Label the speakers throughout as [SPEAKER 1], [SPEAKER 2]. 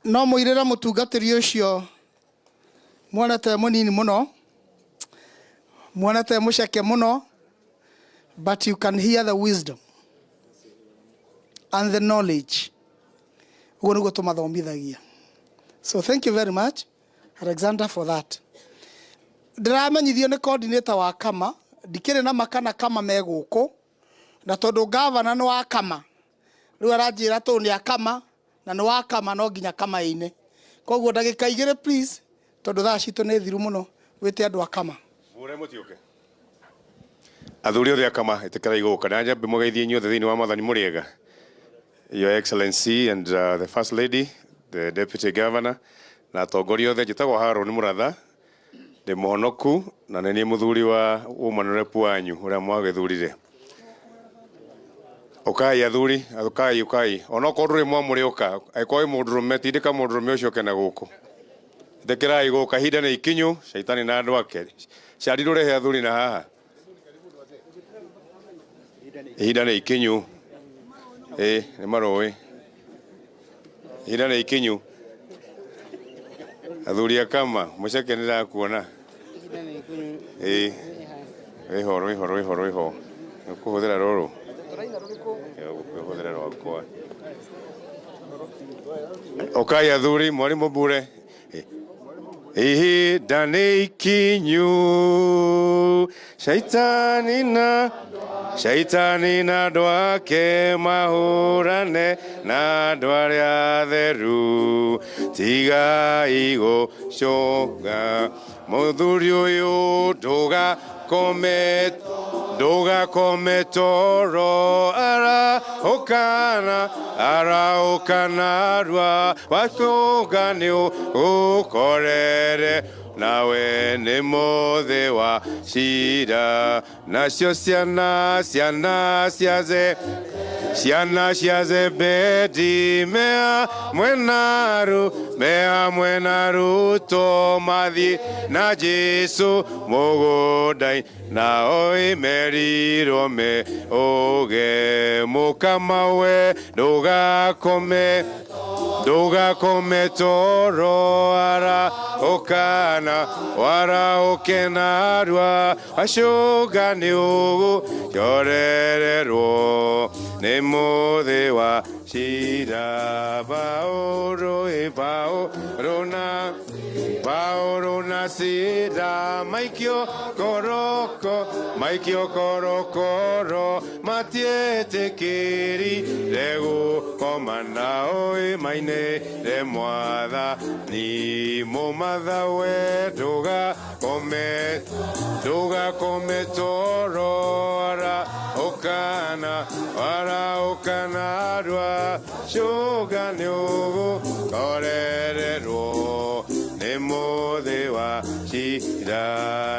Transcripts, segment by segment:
[SPEAKER 1] No mũirĩre mũtungatĩri ũcio muonete mũnini mũno, muonete mũceke mũno, but you can hear the wisdom and the knowledge. Ũguo nĩguo tũmathomithagia. So thank you very much, Alexander, for that. Ndĩramenyithio nĩ coordinator wa Kama, ndikĩrĩ na makana Kama me gũkũ, na tondũ gavana nĩ wa Kama, rĩu aranjĩra tũ nĩ akama na nĩ wa Kama no nginya Kama ĩine. Koguo ndagĩka 2 please, tondũ thaa citũ nĩ thiru mũno, wĩte andũ a Kama.
[SPEAKER 2] Mũre mũtiũke. Athuri othe a Kama, ĩtĩkĩrai gũka. Na njambe mũgeithie inyuothe thĩinĩ wa Mwathani mũrĩ ega. Your Excellency and the First Lady, the Deputy Governor, na atongoria othe, njĩtagwo Haron Mũratha, ndĩ mũhonoku na nĩ niĩ mũthuri wa woman rep wanyu ũrĩa mwagĩthurire. Ũkai athuri, ũkai ũkai. Onokorwo ndũrĩ mwamũre ũka, angĩkorwo wĩ mũndũrũme, tindĩka mũndũrũme ũcio ũke na gũkũ. Ĩtĩkĩrai gũka, ihinda nĩ ikinyu, caitani na andũ ake. Cari ndũrehe athuri na haha. Ihinda nĩ ikinyu. Ĩ, nĩ marũĩ. Ihinda nĩ ikinyu. Athuri a Kama, mũceke nĩ ndakuona. Ĩ, wĩho, rwĩho, rwĩho, rwĩho. Ũkũhũthĩra rũrũ? Ũkũhũthĩra rwakwa. Ũkai athuri, mwarimũ Mbure. Ihinda nĩ ikinyu, shaitani na shaitani na andũ ake mahũrane na andũ arĩa atheru. Tigai gũcũnga mũthuri ũyũ, ndũgakome, ndũgakome toro, arahũkana, arahũkana rua wacũnga nĩ ũkorere nawe nĩ mũthĩ wa cira. Nacio ciana ciana ciaze ciana cia Zebedi mea mwenaru mea mwena Ruto mathiĩ na Jesu mũgũnda-inĩ, nao imerirwo me ũge mũkama we ndũgakome, ndũgakome toro, arahũkana warahũke narua acũnga nĩ ũgũcorererwo nĩ mũthĩ wa cira. Paũrũ ĩ Paũrũ na Paũrũ na Sila maikio koroko, maikio korokoro, matiĩtĩkĩrire gũkoma nao ĩ mainĩre Mwathani. Mũmatha we ndũgakome, ndũgakome toro, arahũkana, arahũkana rua cũnga nĩ ũgũkorererwo nĩ mũthĩ wa cira.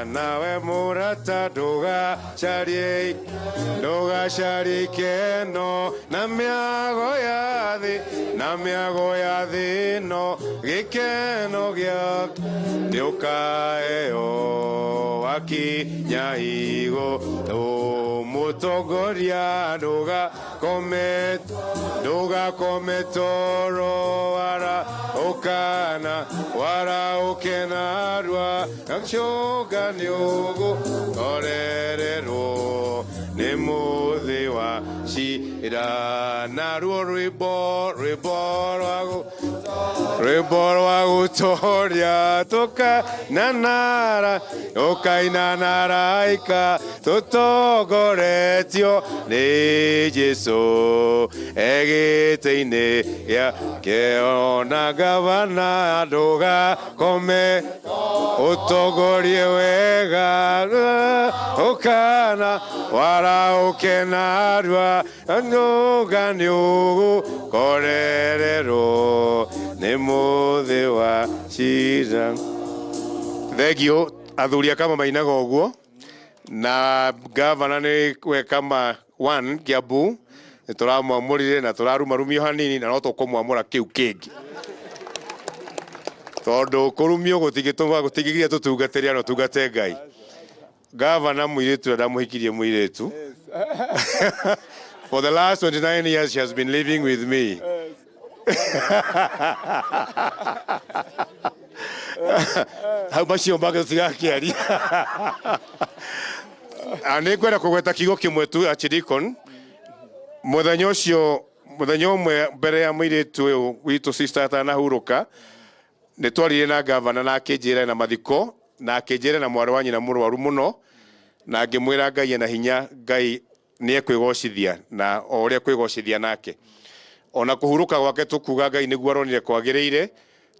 [SPEAKER 2] Nawe mũrata ndũgacarie, ndũgacarie ikeno na mĩago ya thĩ, na mĩago ya thĩ ĩno, gĩkeno gĩa nĩ ũkaheo wakinya igũrũ. Mũtongoria ndũgakome, ndũgakome toro, arahũkana warahũke narua cũnga nĩ ũgũkorererwo nĩ mũthĩ wa cira. Naruo rwĩmbo, rwĩmbo rwa rwĩmbo rwa gũtoria tũkainanara, tũkainana araika tũtongoretio nĩ Jesu egĩtĩ-inĩ gĩake. Ona gavana ndũgakome, ũtongorie wega, ũkana warahũke narua nũga nĩ ũgũkorererwo nĩ mũthĩ wa cira. Thengiũ athuri a Kama mainaga ũguo na gavana nĩ we Kama 1 Kiambu nĩ tũramwamũrire na tũrarumarumio hanini na no tũkũmwamũra kĩu kĩngĩ tondũ kũrumio gũtingĩtũma gũtingĩgiria tũtungatĩre no tungate Ngai. Gavana mũirĩtu ũrĩa ndamũhikirie mũirĩtu. For the last 29 years she has been living with me. Hau macio mangĩ tũtigakĩaria. Nĩ ngwenda kũgweta kiugo kĩmwe tu, Archdeacon. Mũthenya ũcio, mũthenya ũmwe mbere ya mũirĩtu ũyũ witũ sister atanahurũka, nĩ twaririe na gavana na akĩnjĩra na mathiko na akĩnjĩra na mwarĩ wa nyina mũrwaru mũno, na ngĩmwĩra Ngai ena hinya, Ngai nĩ ekwĩgocithia na o ũrĩa kwĩgocithia nake ona kũhurũka gwake tũkuga Ngai nĩguo aronire kwagĩrĩire,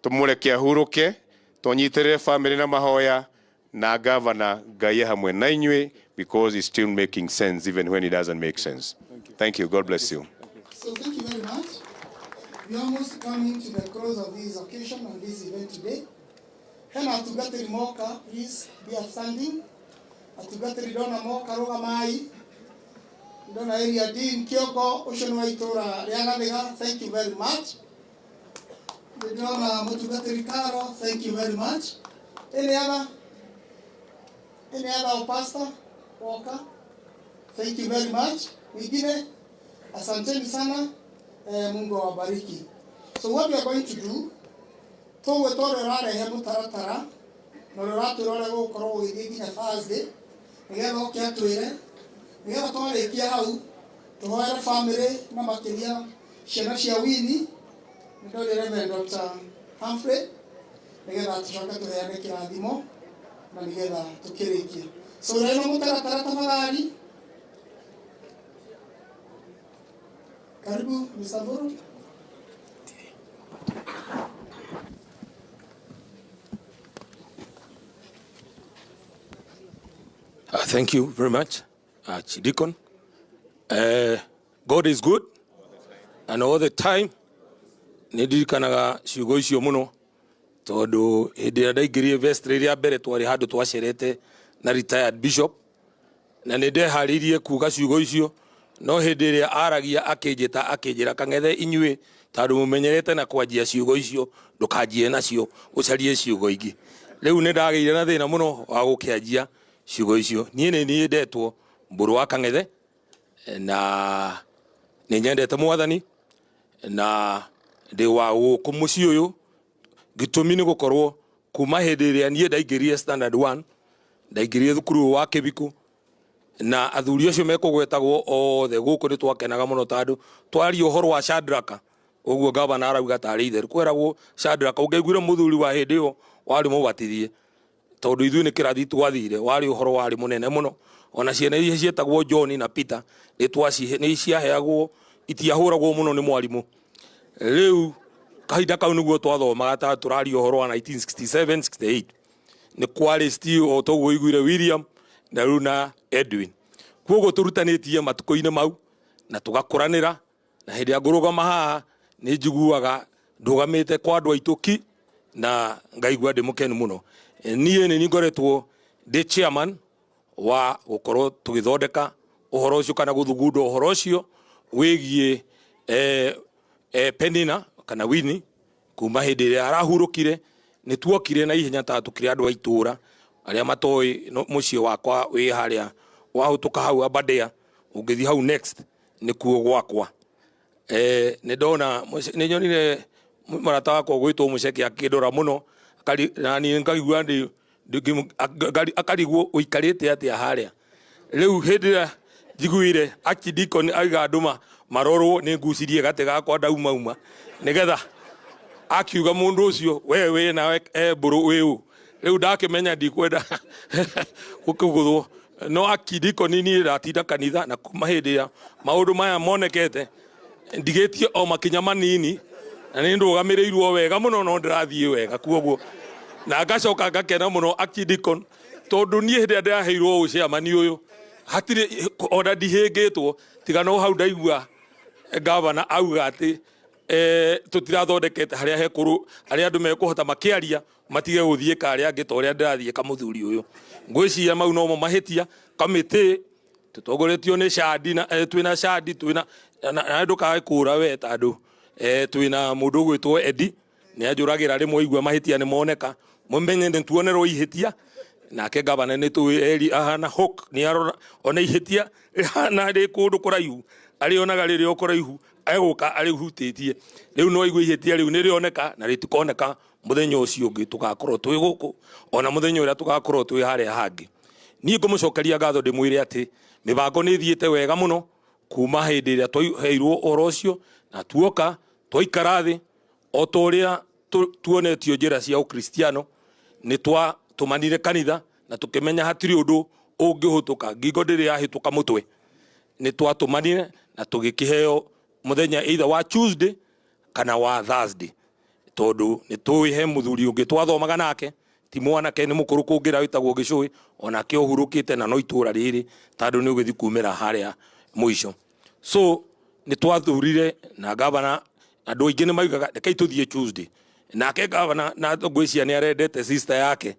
[SPEAKER 2] tũmũreke ahurũke, tũnyitĩrĩre famĩlĩ na mahoya na gavana. Ngai e hamwe na inyuĩ, because it's still making sense even when it doesn't make sense. Thank you. God bless you.
[SPEAKER 1] So thank you very much. We are almost coming to the close of this occasion and this event today. Hena atungatĩri moka, please be upstanding. Atungatĩri ndona moka, rũgamai. Ndona area Dean Kioko, ũcio nĩ wa itũra rĩa Gathiga, thank you very much. Ndĩrona mũtungatĩri Karo, thank you very much. Any other pastor woka, thank you very much. Wengine, asanteni sana. Mungu awabariki. So what we are going to do, tũgwĩta ũrĩa ũrarehe mũtaratara na ũrĩa ũratwĩra ũrĩa gũgũkorwo gũgĩthiĩ nginya Thursday, nĩgetha oke atwĩre, nĩgetha twarĩkia hau tũhoere family na makĩria ciana cia Winnie. Nĩ ndorire Reverend Dr. Humphrey, nĩgetha tũcoke tũheane kĩrathimo na nĩgetha tũkĩrĩkie. So ũrĩa wĩna mũtaratara, tafadhali karibu, Mr. Mburu.
[SPEAKER 3] Thank you very much, Archdeacon. God is good and all the time. Nĩ ndirikanaga ciugo icio mũno tondũ hĩndĩ ĩrĩa ndaingĩrire vestry rĩa mbere, twarĩ handũ twacerete na retired bishop, na nĩ ndeharĩirie kuga ciugo icio, no hĩndĩ ĩrĩa aragia akĩnjĩta, akĩnjĩra, "Kang'ethe, inyuĩ tondũ mũmenyerete na kwanjia ciugo icio, ndũkanjie nacio, ũcarie ciugo ingĩ." Rĩu nĩ ndagĩire na thĩna mũno wa gũkĩanjia ciugo icio. Niĩ nĩ niĩ ndetwo Mbũrũ wa Kang'ethe, na nĩ nyendete Mwathani na ndĩ wa gũkũ mũciĩ ũyũ. Gĩtũmi nĩ gũkorwo kuma hĩndĩ ĩrĩa niĩ ndaingĩrire standard 1, ndaingĩrire thukuru ũyũ wa Kĩbikũ na athuri acio mekũgwetagwo othe gũkũ, nĩ twakenaga mũno tondũ twaria ũhoro wa Shadraka ũguo gavana arauga tarĩ itheru kweragwo Shadraka. Ũngĩaiguire mũthuri wa hĩndĩ ĩyo warĩ mũbatithie, tondũ ithuĩ nĩ kĩrathi twathire, warĩ ũhoro warĩ mũnene mũno. Ona ciana iria cietagwo John na Peter nĩ twacihe, nĩ ciaheagwo, itiahũragwo mũno nĩ mwarimũ. Rĩu kahinda kau nĩguo twathomaga, ta tũraria ũhoro wa 1967 68, nĩ kwarĩ still o toguo iguire William na rĩu na Edwin. Koguo tũrutanĩtie matukũ-inĩ mau na tũgakũranĩra, na hĩndĩ ĩrĩa ngũrũgama haha nĩ njiguaga ndũgamĩte kwa andũ aitũ ki na ngaigua ndĩ mũkenu mũno. Niĩ nĩ ngoretwo ndĩ chairman wa gũkorwo tũgĩthondeka ũhoro ũcio kana gũthugunda ũhoro ũcio wĩgiĩ Penina kana Winnie. Kuma hĩndĩ ĩrĩa arahurũkire, nĩ tuokire na ihenya ta tũkĩrĩ andũ a itũũra. Arĩa matoĩ no, mũciĩ wakwa wĩ harĩa wahũtũka hau Aberdare, ũngĩthiĩ hau next nĩkuo gwakwa. Nĩ ndona, nĩ nyonire mũrata wakwa gwĩtwo Mũceke akĩndora mũno, na niĩ ngaigua ndĩ akarigwo ũikarĩte atĩa harĩa. Rĩu hĩndĩ ĩrĩa njiguire Archdeacon aiga andũ marorwo, nĩ ngucirie gatĩ gakwa ndaumauma nĩgetha akiuga mũndũ ũcio we wĩ nawe e mbũrũ wĩ ũ. Rĩu ndakĩmenya ndikwenda gũkĩgũthwo. No Archdeacon, niĩ ndatinda kanitha na kuma hĩndĩ ĩrĩa maũndũ maya monekete, ndigĩtie o makinya manini na nĩ ndũgamĩrĩirwo wega mũno, no ndĩrathiĩ wega. Kuoguo na ngacoka ngakena mũno, Archdeacon, tondũ niĩ hĩndĩ ĩrĩa ndĩraheirwo ũciamani ũyũ, hatirĩ ona ndihĩngĩtwo, tiga no hau ndaigua gavana auga atĩ tũtirathondekete harĩa hekũrũ harĩa andũ mekũhota makĩaria matige gũthiĩka arĩa angĩ ta ũrĩa ndĩrathiĩka mũthuri ũyũ. Ngwĩciria mau nomo mahĩtia. Kamĩtĩ tũtongoretio nĩ Shadi na twĩna Shadi, twĩna na ndũkae kũra we tondũ twĩna mũndũ ũgwĩtwo Edi, nĩ anjũragĩra rĩmwe igua mahĩtia nĩ moneka, mũmenye nĩ tuonerwo ihĩtia. Nake gavana nĩ tũĩ eri ahana hook, nĩ arora ona ihĩtia rĩhana rĩ kũndũ kũraihu, arĩonaga rĩrĩ o kũraihu. Egũka arĩhutĩtie rĩu, no igue ihĩtia rĩu nĩrĩoneka na rĩtikoneka mũthenya ũcio ũngĩ tũgakorwo twĩ gũkũ, ona mũthenya ũrĩa tũgakorwo twĩ harĩa hangĩ. Niĩ ngũmũcokeria ngatho ndĩmwĩre atĩ mĩbango nĩ ĩthiĩte wega mũno kuma hĩndĩ ĩrĩa twaheirwo ũhoro ũcio na tuoka twaikara thĩ o ta ũrĩa tuonetio njĩra cia ũkristiano. Nĩ twatũmanire kanitha na tũkĩmenya hatirĩ ũndũ ũngĩhũtũka ngingo ndĩrĩ yahĩtũka mũtwe. Nĩ twatũmanire na tũgĩkĩheo mũthenya either wa Tuesday kana wa Thursday, tondũ nĩ tũĩ he mũthuri ũngĩ twathomaga nake, ti mwanake, nĩ mũkũrũ kũngĩra, wĩtagwo Gĩcũĩ, onake ũhurũkĩte na no itũra rĩrĩ tondũ nĩ ũgĩthiĩ kumĩra harĩa mũico. So nĩ twathurire na gavana. Andũ aingĩ nĩ maugaga rekei tũthiĩ Tuesday, nake gavana na ngwĩciria nĩ arendete sister yake,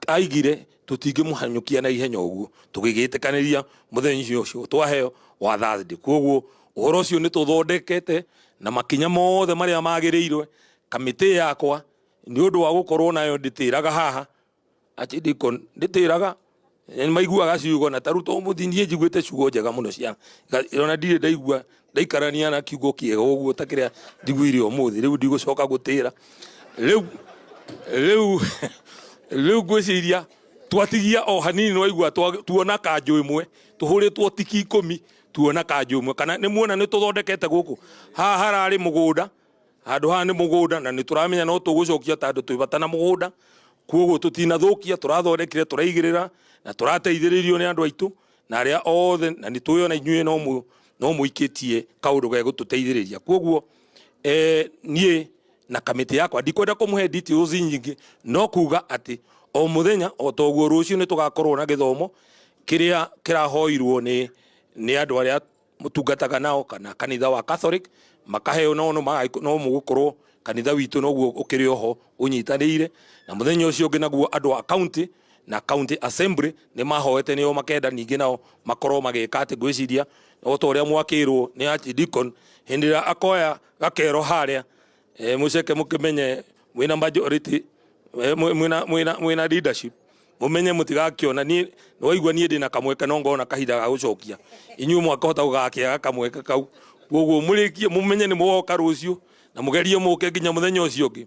[SPEAKER 3] aigire tũtingĩmũhanyũkia na ihenya ũguo. Tũgĩgĩtĩkanĩria mũthenya ũcio twaheo wa Thursday. Koguo ũhoro ũcio nĩ tũthondekete na makinya mothe marĩa magĩrĩirwe. Kamĩtĩ yakwa, nĩ ũndũ wa gũkorwo nayo ndĩtĩraga haha archdeacon, ndĩtĩraga nĩ maiguaga ciugo na taru to mũthi. Niĩ njiguĩte ciugo njega mũno cia ona ndirĩ ndaigua ndaikarania na kiugo kĩega ũguo ta kĩrĩa njiguire ũmũthĩ. Rĩu ndigũcoka gũtĩra rĩu ngwĩciria twatigia o hanini. Nĩwaigua tuona kanjũ ĩmwe tũhũrĩtwo tiki 10, tuona kanjũ ĩmwe kana nĩ muona nĩ tũthondekete gũkũ. Haha hararĩ mũgũnda, handũ haha nĩ mũgũnda, na nĩ tũramenya no tũgũcokia tondũ twĩ bata na mũgũnda. Koguo tũtinathũkia, tũrathondekire, tũraigĩrĩra na tũrateithĩrĩrio nĩ andũ aitũ na arĩa othe, na nĩ tũĩ ona inyuĩ no mũikĩtie kaũndũ ge gũtũteithĩrĩria. Koguo niĩ na kamĩtĩ yakwa ndikwenda kũmũhe details nyingĩ, no kuga atĩ o mũthenya o toguo rũciũ nĩ tũgakorwo na gĩthomo kĩrĩa kĩrahoirwo nĩ andũ arĩa mũtungataga nao kana kanitha wa Catholic makaheo, no mũgũkorwo kanitha witũ noguo ũkĩrĩ oho ũnyitanĩire. Na mũthenya ũcio ũngĩ naguo andũ a county na county assembly nĩ mahoete, nĩo makenda ningĩ nao makorwo magĩka atĩ ngwĩciria o ta ũrĩa mwakĩrwo nĩ archdeacon hĩndĩ ĩrĩa akoya gakero harĩa, mũceke mũkĩmenye mwĩna majority, mwĩna leadership, mumenye mũtigakiona. Niĩ nĩwaigua niĩ ndĩna kamweke no ngona kahinda ga gũcokia, inyuĩ mwakahota gũgakĩaga kamweke kau. Koguo mũrĩkie mũmenye nĩ mũgoka rũciũ na mũgerie mũke nginya mũthenya ũcio ũngĩ.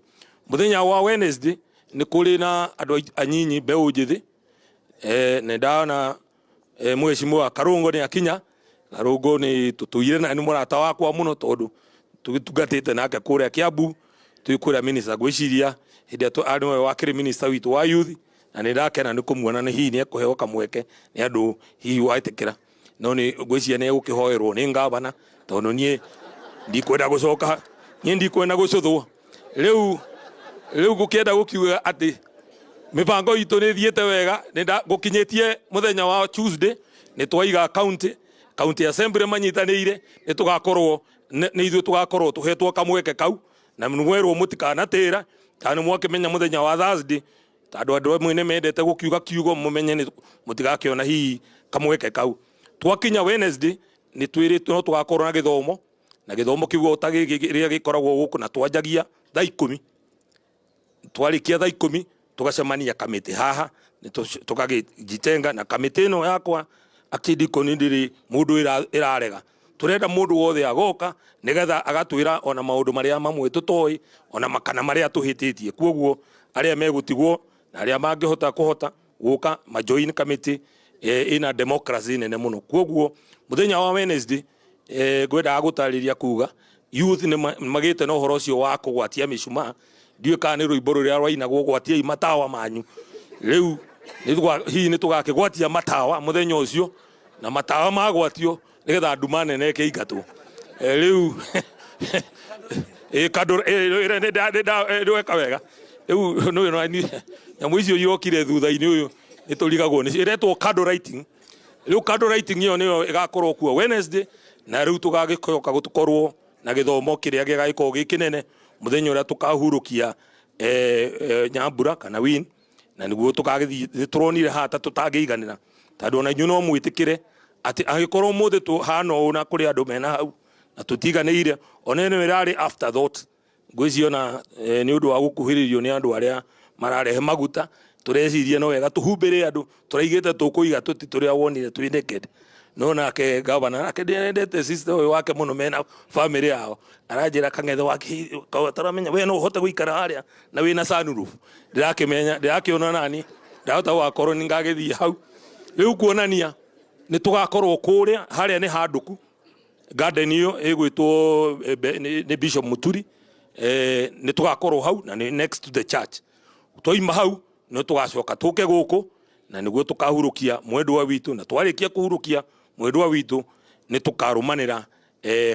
[SPEAKER 3] Mũthenya wa Wednesday nĩ kũrĩ na andũ anyinyi mbeũ njĩthĩ. Nĩ ndona mheshimiwa Karungo nĩ akinya. Karungo nĩ tũtũire na nĩ mũrata wakwa mũno tondũ tũgĩtungatĩte nake kũrĩa Kiambu twĩ kũrĩa minister. Ngwĩciria hĩndĩ ĩrĩa nĩwe wakĩrĩ minister witũ wa youth, na nĩ ndakena nĩ kũmuona. Nĩ hihi nĩ ekũheo kamweke nĩ andũ, hihi wetĩkĩra, no nĩ ngwĩciria nĩ egũkĩhoerwo nĩ ngavana tondũ niĩ ndikwenda gũcoka, niĩ ndikwenda gũcũthwo. Rĩu ngũkĩenda gũkiuga atĩ mĩbango itũ nĩ ĩthiĩte wega. Nĩ gũkinyĩtie mũthenya wa Tuesday nĩ twaiga county assembly manyitanĩire, nĩ tũgakorwo nĩ ithuĩ tũgakorwo tũhetwo kamweke kau, na mwerwo mũtikanatĩra tondũ nĩ mwakĩmenya mũthenya wa Thursday, tondũ andũ amwe nĩ mendete gũkiuga kiugo, mũmenye nĩ mũtigakĩona hihi kamweke kau. Twakinya Wednesday nĩ twĩrĩtwo no tũgakorwo na gĩthomo, na gĩthomo kĩu o ta gĩkĩ kĩrĩa gĩkoragwo gũkũ, na twanjagia thaa 10. Twarĩkia thaa 10 tũgacemania kamĩtĩ haha, tũkagĩjitenga na kamĩtĩ ĩno yakwa. Archdeacon ndĩrĩ mũndũ ĩrarega, tũrenda mũndũ wothe agoka nĩgetha agatwĩra ona maũndũ marĩa mamwe tũtoĩ ona kana marĩa tũhĩtĩtie. Koguo arĩa megũtigwo na arĩa mangĩhota kũhota gũka majoin committee, ĩna democracy nene mũno. Koguo mũthenya wa Wednesday, ngwendaga gũtarĩria kuga youth nĩ magĩte na ũhoro ũcio wa kũgwatia mĩcumaa. Ndiũĩ kana nĩ rwĩmbo rũrĩa rwainagwo, "Gwatiai matawa manyu." Rĩu hihi nĩ tũgakĩgwatia matawa mũthenya ũcio, na matawa magwatio nĩgetha nduma nene ĩkĩingatwo. Rĩu kandũ nĩ weka wega. Rĩu nĩ nyamũ icio irokire thutha-inĩ ũyũ nĩ tũrigagwo nĩ ĩretwo candle lighting. Rĩu candle lighting ĩyo nĩyo ĩgakorwo kuo Wednesday, na rĩu tũgagĩcoka gũkorwo na gĩthomo kĩrĩa gĩgagĩkorwo gĩ kĩnene mũthenya ũrĩa tũkahurũkia Nyambura kana Win, na nĩguo tũkagĩthiĩ. Nĩ tũronire haha ta tũtangĩiganĩra tondũ ona inyuĩ no mwĩtĩkĩre atĩ angĩkorwo ũmũthĩ tũhana ũũ na kũrĩ andũ mena hau na tũtiganĩire, ona ĩno ĩrarĩ afterthought. Ngwĩciria ona nĩ ũndũ wa gũkuhĩrĩrio nĩ andũ arĩa mararehe maguta, tũreciria no wega tũhumbĩre andũ. Tũraigĩte tũkũiga tũti tũrĩa wonire twĩ naked, No nake gavana nake ndendete sister ũyũ wake mũno mena family yao, aranjĩra kang'ethe wake taramenya we no ũhote gũikara harĩa na wĩna sunroof. Ndĩrakĩmenya, ndĩrakĩona nani ndahota gũgakorwo nĩ ngagĩthiĩ hau. Rĩu kuonania nĩ tũgakorwo kũrĩa harĩa nĩ handũku garden ĩyo ĩgwĩtwo nĩ Bishop Muturi. Nĩ tũgakorwo hau na nĩ next to the church. Twaima hau nĩ tũgacoka tũke gũkũ na nĩguo tũkahurukia mwendwa witũ, na twarĩkia kũhurukia mwendwa witũ nĩ tũkarũmanĩra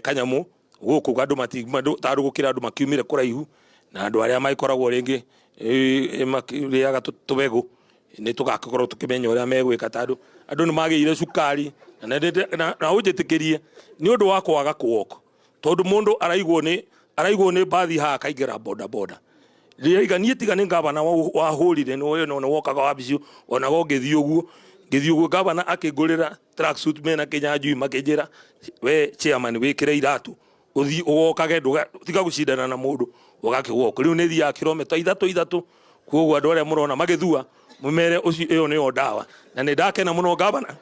[SPEAKER 3] kanyamu gũkũ andũ tarũ gũkĩra andũ makiumire kũraihu na andũ arĩa magĩkoragwo rĩngĩ makĩrĩaga tũbegũ, nĩ tũgakorwo tũkĩmenya ũrĩa megwĩka tondũ andũ nĩ magĩire cukari na ũnjĩtĩkĩrie nĩ ũndũ wa kwaga kũwalk, tondũ mũndũ araigwo nĩ mbathi haha akaingĩra boda boda. Ndĩraiga niĩ tiga nĩ gavana wahũrire nĩ ũyũ nĩ wokaga wabici onaga ngĩthiĩ ũguo gavana akĩngũrĩra tracksuit mena Kĩnyanjui, makĩnjĩra, "We chairman, wĩkĩre iratũ ũthiĩ ũgokage, tiga gũcindana na mũndũ ũgakĩwoka." Rĩu nĩ thiaga kilomita ithatũ ithatũ, koguo andũ arĩa mũrona magĩthua mũmere ũcio ĩyo nĩyo ndawa. Na nĩ ndakena mũno gavana,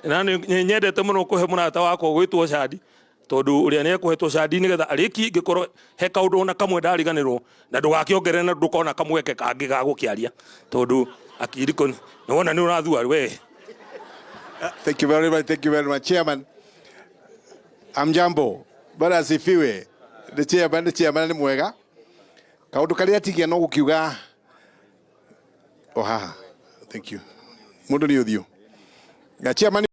[SPEAKER 3] na nĩ nyendete mũno kũhe mũrata wakwa gwĩtwo Candi, tondũ ũrĩa nĩ ekũhetwo candi nĩgetha arĩkie ingĩkorwo he kaũndũ ona kamwe ndariganĩrwo na ndũgakĩongerere na ndũkona kamweke kangĩ ga gũkĩaria, tondũ akiriko nĩ wona nĩ ũrathua we.
[SPEAKER 4] Thank you very much. Thank you very much, Chairman. Amjambo. Bwana asifiwe. The chairman, the chairman nĩ mwega. Kaũndũ karĩa tigia no gũkiuga o haha. Thank you. Mũndũ nĩ ũthiũ. Na chairman.